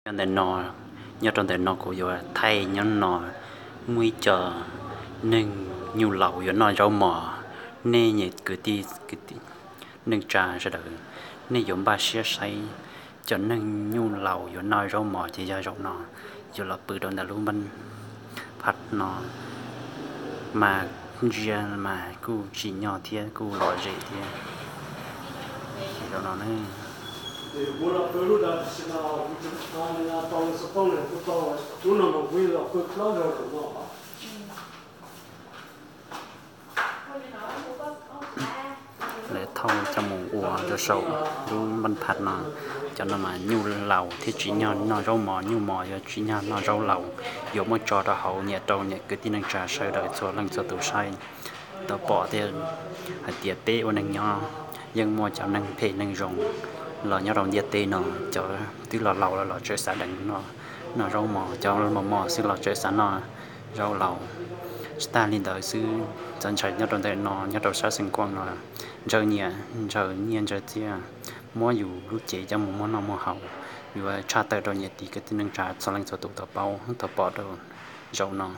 Nyob ntawm no, nyob rau ntawm no kuv yuav thaij nyob no, muaj ib co neeg nyuj laus yuav noj zaub mos. Nej niam kwv tij, neej tsa sawv daws, nej yuav npaj siab saib, cov neeg nyuj laus yuav noj zaub mos ces yog zaum no. Yuav los pw rau ntawm lub npab phaj no mas ntsia mas kuj tsim nyog thiab kuj lom zem thiab. Zaum no ne, lawv thauj coj mus ua rau saum lub npab phaj no. Cov no mas nyuj laus thiab tsim nyog noj zaub mos, nyuj mos yuav tsim nyog noj zaub laus. Yuav muab tso rau hauv, nyiam rau niam kwv tij neej tsa sawv daws txhua leej txhua tus saib tau pom thiab, hais tias peb ua neeg nyob yeej muaj cov neeg phem neeg zoo los nyob rau ntiaj teb no, cov twb los laus los los tseem xav deev noj zaub mos, cov mos mos xwb los tseem xav noj zaub laus. Tsis tag li ntawd xwb, txav ntshai nyob rau ntawm no, nyob rau sab xeev kuaj no, ntshaw nyiaj ntshaw txiaj, muab yus lub cev coj mus muag noj muag haus, yuav tshaj tawm rau niam txiv kwv tij neej tsa txhua leej txhua tus tau paub tau pom rau zaum no.